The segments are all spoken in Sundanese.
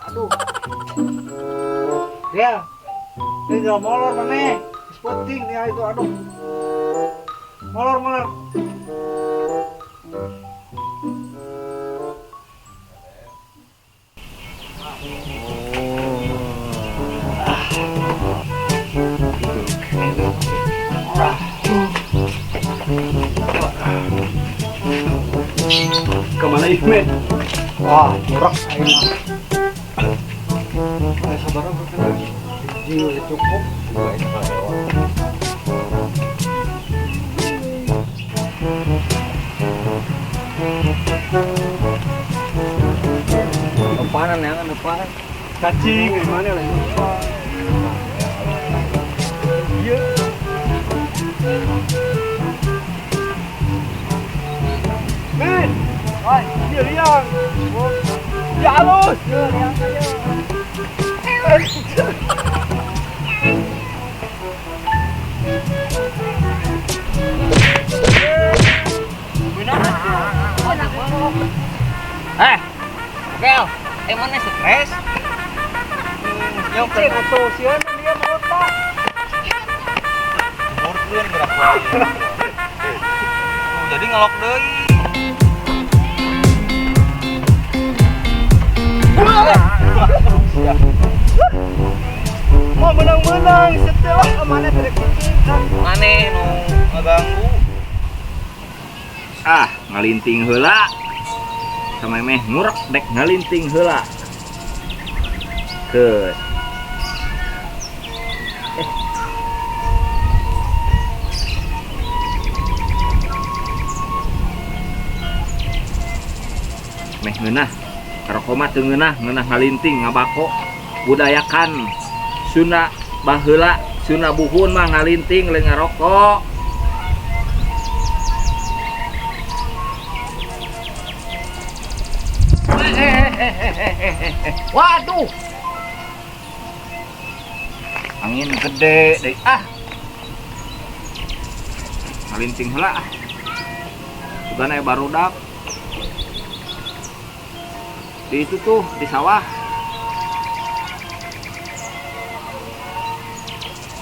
Aduh. Ya. Ini molor maneh. Penting nih itu aduh. Molor molor. Kemana ini? Wah, murah aing mah. Ayo sabar hiji cukup. Depanan ya kan depan. Cacing gimana lah ini? Iya. Men, wah, dia liang. Ya halus. Ya liang aja. Kel, mana stres? Nyok atuh sieun dia mau tak. Murkeun berapa? Jadi ngelok deui. Mau menang-menang setelah mana dari kucing kan. Maneh nu ngaganggu. Ah, ngalinting heula. Sama meh ngurek dek ngalinting heula. Keus. Meh ngeunah. Karoko mah teu ngeunah, ngeunah ngalinting ngabako. Budayakan Sunda baheula, Sunda buhun mah ngalinting lain ngarokok. Waduh. Angin gede deui ah. Ngalinting heula ah. Sugan aya barudak. Di itu tuh di sawah.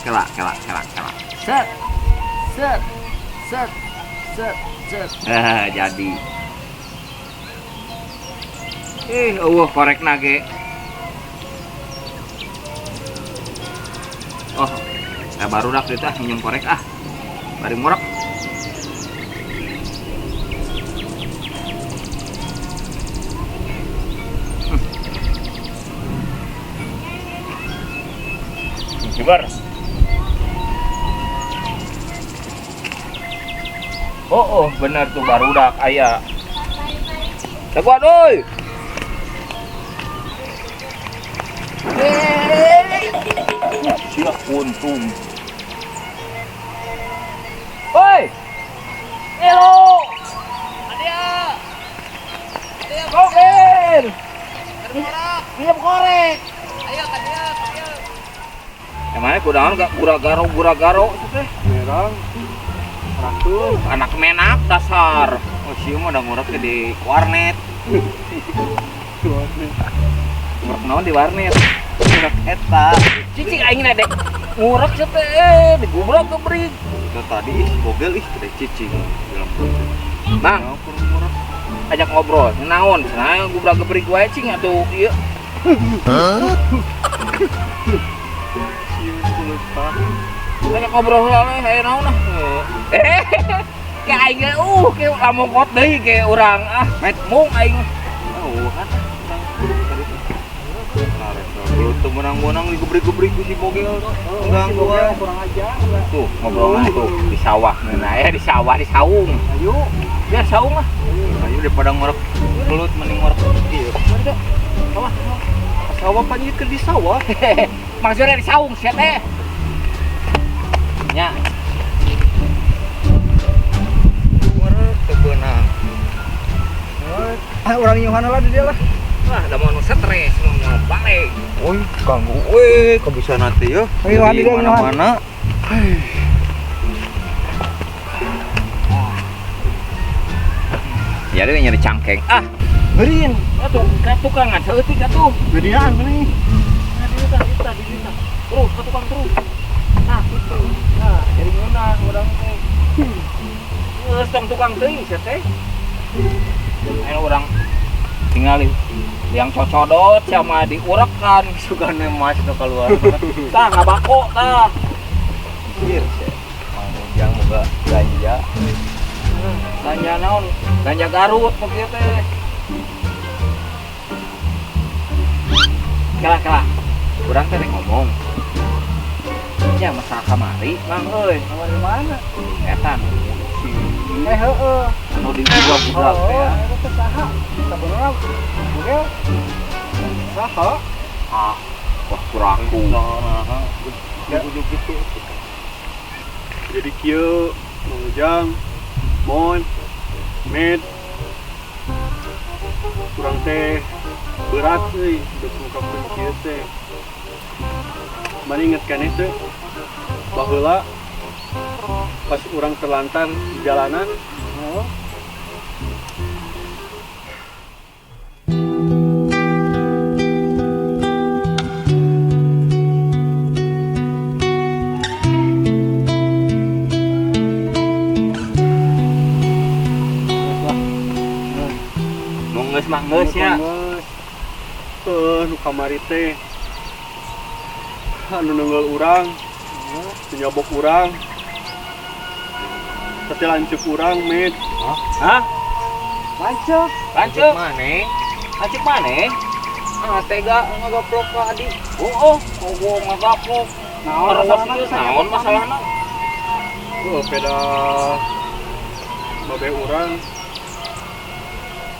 Kelak kelak kelak kelak. Set. Set. Set. Set. Set. Jadi. Eueuh korekna ge. Oh, barudak dieu teh minjem korek ah. Bari ngorek. Jibar. Oh, benar tuh barudak aya. Daguan euy. Siap untung. Oi. Elo. Adia. Adia. Koker. Minjem korek. Ayo ka dia, ka dia. Emangnya kudaon gak gura-garo itu teh? Merang. Ratus. Anak menak dasar. Oh, sieu mah udah ngurek di warnet. Ngurek naon di warnet? Ngurek eta. Cicing aing na dek. Ngurek sia teh digubrak gebrik. Itu tadi ih bogel ih teh cicing dalam Bang, ajak ngobrol. Naon cenah gubrak gebrik wae cing atuh ieu. Hah? Banyak ngobrol heula we aya naon ah. Kayak aing ge kayak lamongkot deui kayak urang ah met mung aing. Oh kan tadi tuh. Tuh menang-menang digebrik-gebrik ku si bogel tuh. Ganggu wae kurang ajar. Tuh ngobrol tuh di sawah ngeunah ya di sawah di saung. Ayo, biar saung ah. Ayo daripada ngorek belut mending ngorek ieu. Sawah. Sawah pan ieu keur di sawah. Maksudnya di saung sia teh. Nya. Ngorek teu beunang. Ah, urang nyuhan lah di dia lah. Wah, da mau stres, mau balik. Oi, ganggu we, kabisa nanti ya. Ayo, Di mana-mana. Ya dia nyari cangkeng. Ah, Ngeurin. Atuh ka tukangan saeutik atuh. Gedian maneh. Nah, dieu tah, dieu tah, dieu tah. Terus ka tukang terus. Nah, kitu. Nah, jadi ngeunah urang teh. Geus tong tukang teuing sia teh. Ayo urang tingali yang cocodot sama diurekan Sugane mas nu keluar. Tah ngabako tah. Anjir sia. Mang Ujang moga ganja. Ganja naon? Ganja Garut pokoknya teh. Kalah kalah. Urang teh rek ngomong. Ya masalah kamari, Mang euy. Kamari mana? Eta nu si Heeh. Anu di budak-budak teh ya. Eta teh saha? Sabenerna bugel saha? Ah, wah kuraku. Nah, ujuk gitu. Jadi kieu Mang Ujang, Mon, Med, kurang teh berat euy dek ngungkapkeun kieu teh. Mana inget keneh teh baheula pas urang terlantar di jalanan. Oh. Nu geus mah geus nya. Heuh, nu kamari teh anu neunggeul urang, nu nyobok urang, tapi lanceuk urang, Med. Hah? Lanceuk? Lanceuk? Maneh? Lanceuk maneh? Ah, tega ngagaplok ka adi. Oh, oh, ngagaplok. Naon masalahna? masalahna? Naon masalahna? Heuh, peda babe urang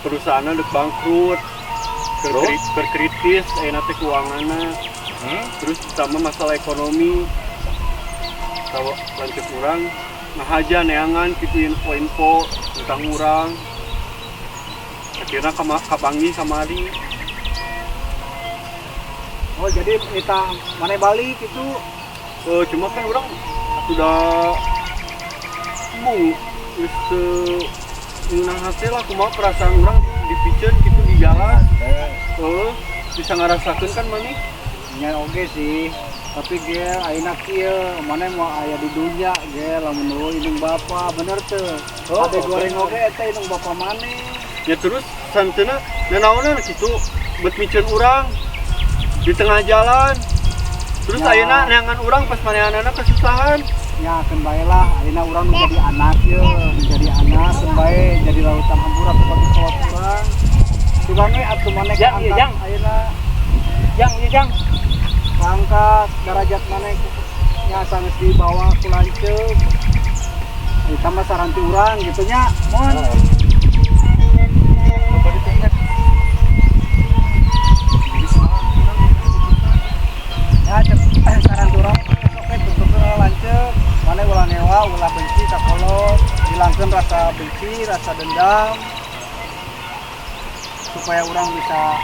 perusahaanna dek bangkrut. Terus? Kerkritis ayeuna teh keuanganna. Terus ditambah masalah ekonomi. Kalau lanceuk urang ngahaja neangan kitu info-info tentang urang. Akhirnya kapanggih kamari. Oh, jadi kita mana balik itu? Cuma kan urang sudah mung geus ngeunah hate lah kumaha perasaan urang dipiceun kitu di jalan. Bisa ngarasakeun kan maneh? Nya oge sih. Tapi gel ayeuna kieu maneh mau aya di dunya gel lamun eueuh indung bapa bener teu? Oh, Ade oke. goreng oge eta indung bapa maneh. Ya terus santeuna nanaonan kitu bet miceun urang di tengah jalan. Terus Ya. ayeuna neangan urang pas manehanana kesusahan. Ya keun bae lah ayeuna urang nu jadi anak ye, nu jadi anak keun bae jadi lautan hampura seperti kolot urang. Sugan we atuh maneh Jang, ieu, kaangkat Jang. ayeuna. Jang, ieu, Jang. Kaangkat darajat maneh nya sanggeus dibawa ku lanceuk. Eta mah saran ti urang kitu nya, Mon. Ya, cek, saran ti urang sok we tuturkeun lanceuk. Maneh ulah ngewa, ulah benci ka kolot, hilangkeun rasa benci, rasa dendam supaya urang bisa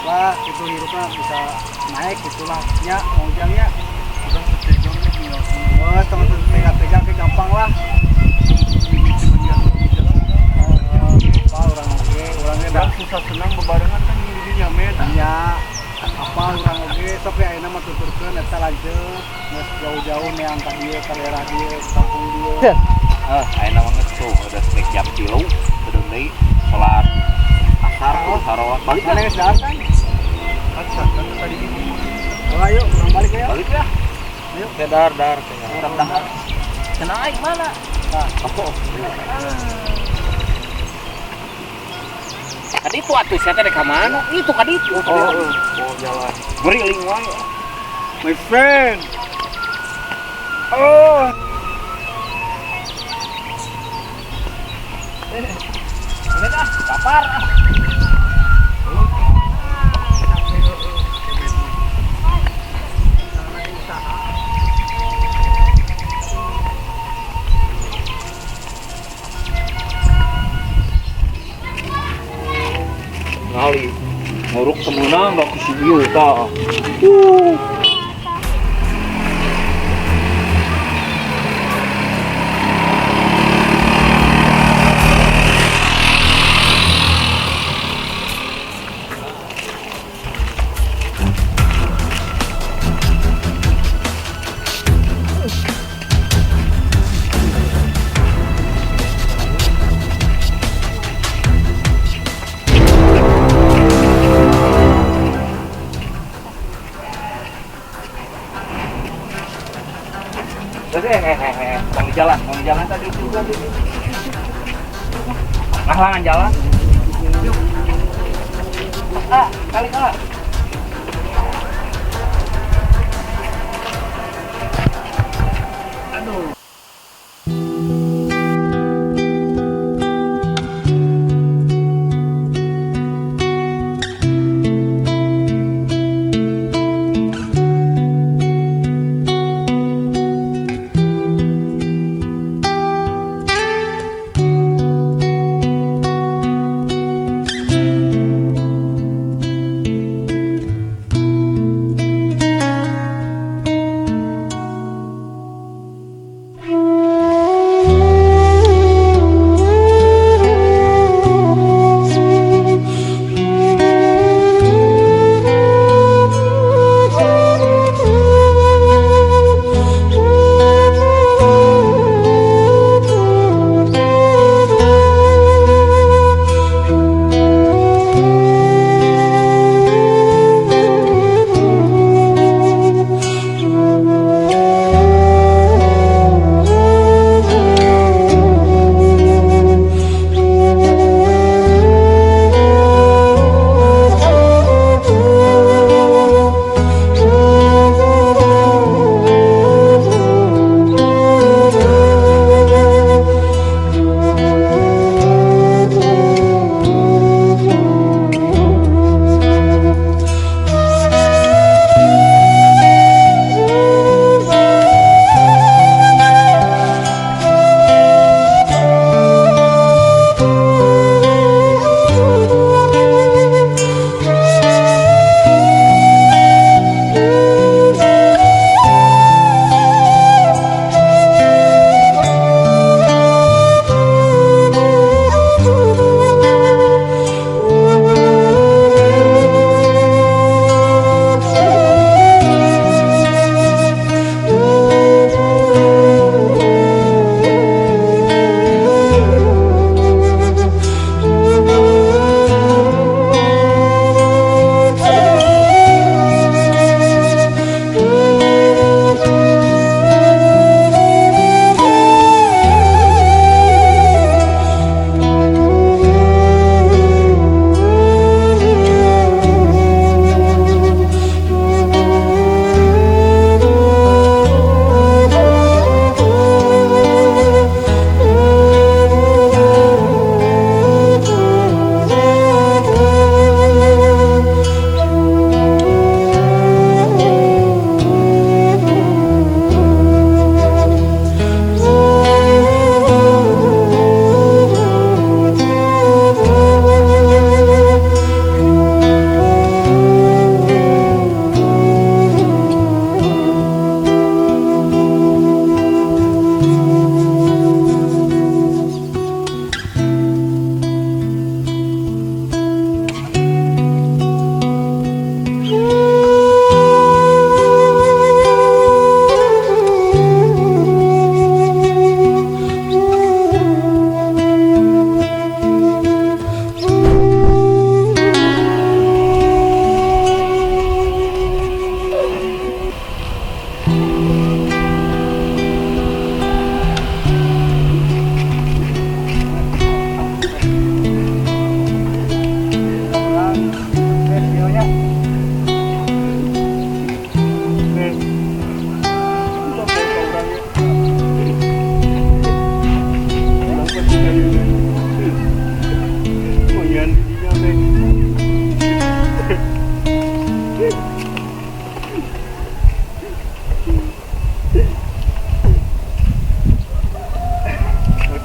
lah itu hirupna bisa naik gitulah nya Mang Ujang nya. Urang tega we ninggalkeun. Oh, tong tega-tega ge gampang lah. Apa urang oge, urang ge Urang susah senang bebarengan kan di dinya Med. Nya apa urang oge sok we ayeuna mah tuturkeun eta lanceuk geus jauh-jauh neang ka dieu ka daerah dieu kampung dieu. Ah, ayeuna mah geus tuh udah rek jam 3 kudu deui salat asar kudu sarolat balik Mana geus dahar kan? Acan kan tadi di Oh, ayo urang balik ya. Balik ya. Ayo. Teh dar dar teh. Urang dahar. Cenah aing mana? Tah. Oh. Kaditu atuh sia teh rek ka mana? Itu kaditu. Oh, oh, jalan. Geriling wae. My friend. Oh. Ini ah, lapar ah. Ngali nguruk temenang gak kusibiu ta. Tong di jalan, tong di jalan tadi itu. Ngahalangan jalan. Yuk. Ah, kali ah. Aduh.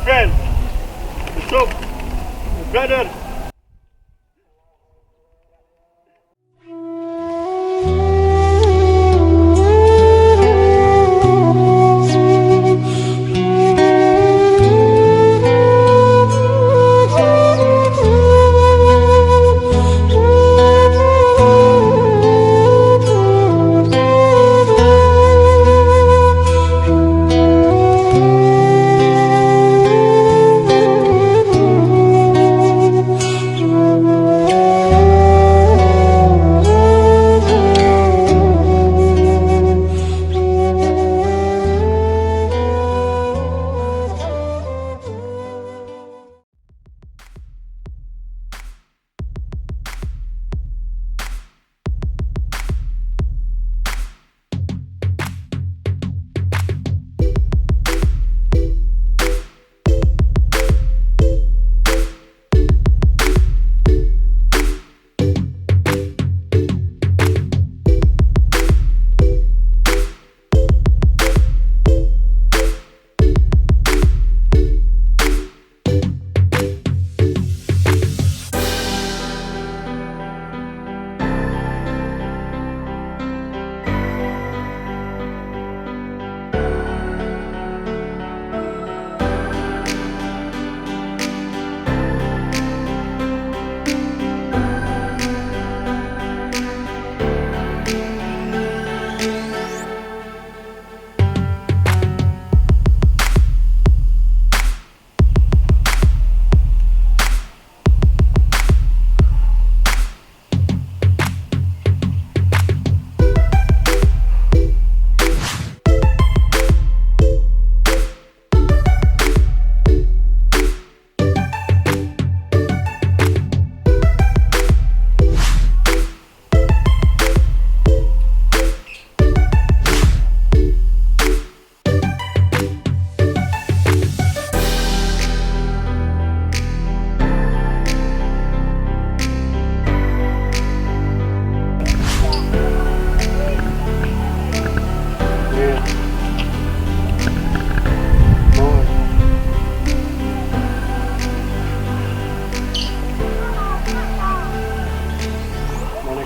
Friend, what's up, brother?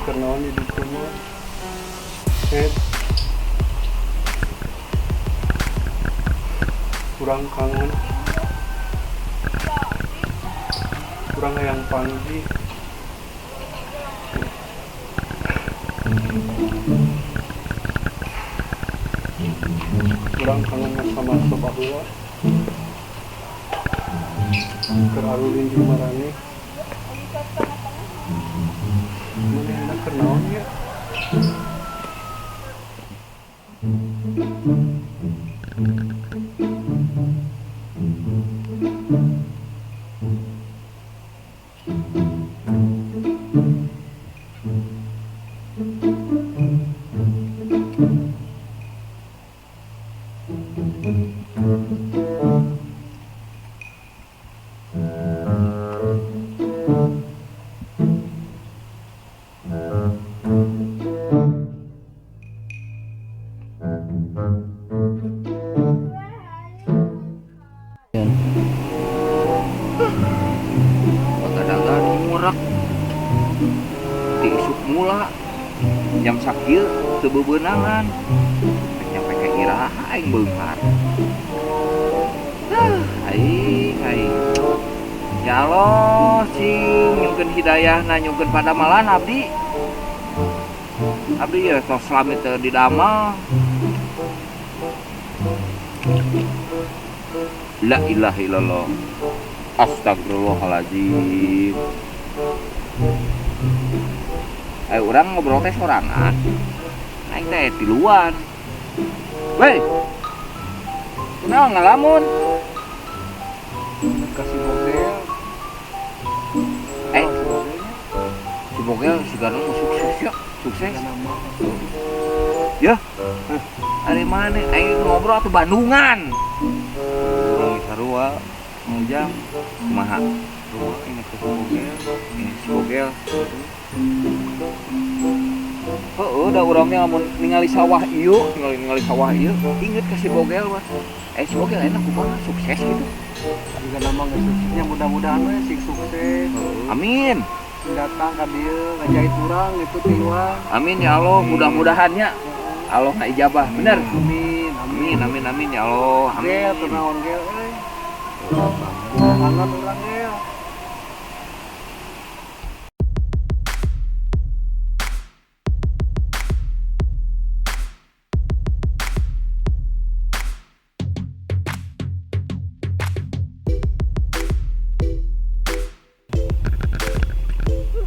keur naon di ditu mah. Eh, kurang kangen, kurang hayang panggih. Kurang kangen sama sob baheula. Keur arulin jeung maraneh. Manehna keur naon ya? Kadang-kadang ngurak ti isuk mula jam sakieu teu bebeunangan nyampe ka iraha aing beunghar. Aing aing ya Allah cing nyungkeun hidayahna nyungkeun padamalan abdi abdi ya tos salami teu didamel. La ilaha illallah. Astagfirullahaladzim. Ayo urang ngobrol teh sorangan. Aing teh tiluan. Weh. Kunaon ngalamun? Kasih bogel. Eh, si bogel sigana mah sukses ya, sukses. Ya. Ari maneh aing ngobrol atuh Bandungan. Urang sarua Mujang kumaha? Ini ke si bogel, ini si bogel. Heeh, da urang nya lamun ningali sawah ieu, ningali sawah ieu, inget ka si bogel mah. Eh si bogel enak kumaha sukses gitu. Juga nama geus suksesnya mudah-mudahan we sing sukses. Amin. Datang ka dieu ngajahit urang gitu tiluan. Amin ya Allah, mudah-mudahannya Allah ngaijabah, bener. Amin, amin, amin, amin ya Allah. Amin. Gel, kunaon gel euy. Kangen urang gel.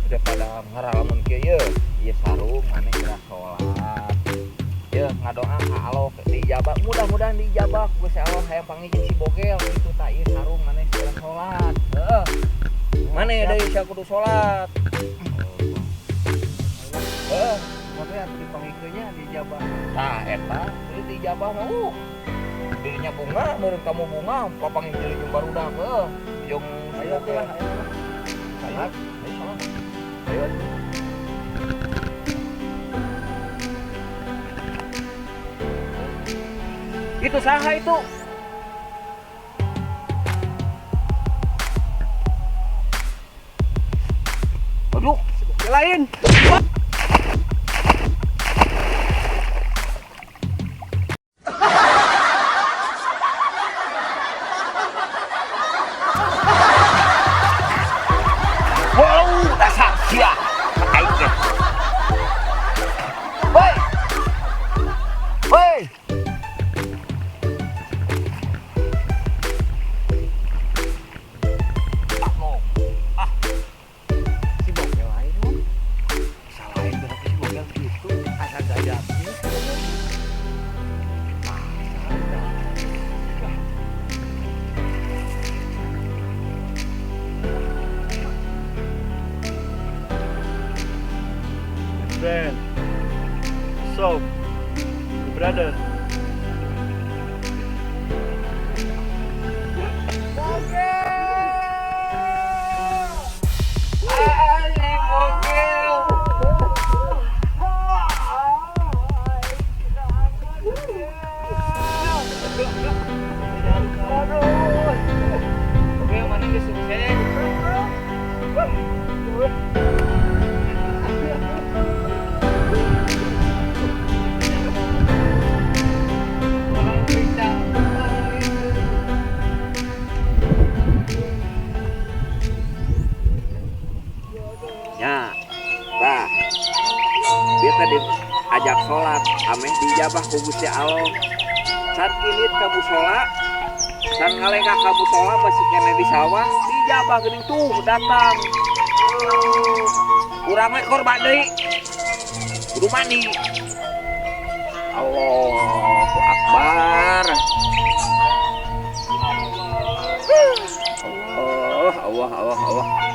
Daripada ngaralamun kieu ye, ieu sarung maneh geura salat. Ye ngadoa ka Allah diijabah, mudah-mudahan diijabah ku Gusti Allah hayang panggih jeung si bogel kitu tah ieu sarung maneh geura salat. Heeh. Maneh deui sia kudu salat. Heeh, Maneh atuh dipanggihkeun nya diijabah. Tah eta kudu diijabah mah dirinya bunga, meureun kamu bunga, papanggih jeung barudak heuh. Jeung si Ayo bogel. lah, ayo. Ayo, ayo salat. Ayo. Itu saha itu? Aduh, Lain. Wow, dasar sia. Aing teh. Woi. Woi. Ah, Si bogel lain mah. salahin berapa si bogel gitu. Asa gaya si bogel. Friend, so, brother. Ali bogel. Aduh. Bogel mana geus sukses? teh diajak sholat ameh dijabah ku Gusti Allah. Can indit ka musola, can ngalengkah ka musola, masih keneh di sawah dijabah geuning tuh datang. Urang we korban deui, kudu mandi. Allahu Akbar. Allah, Allah, Allah, Allah.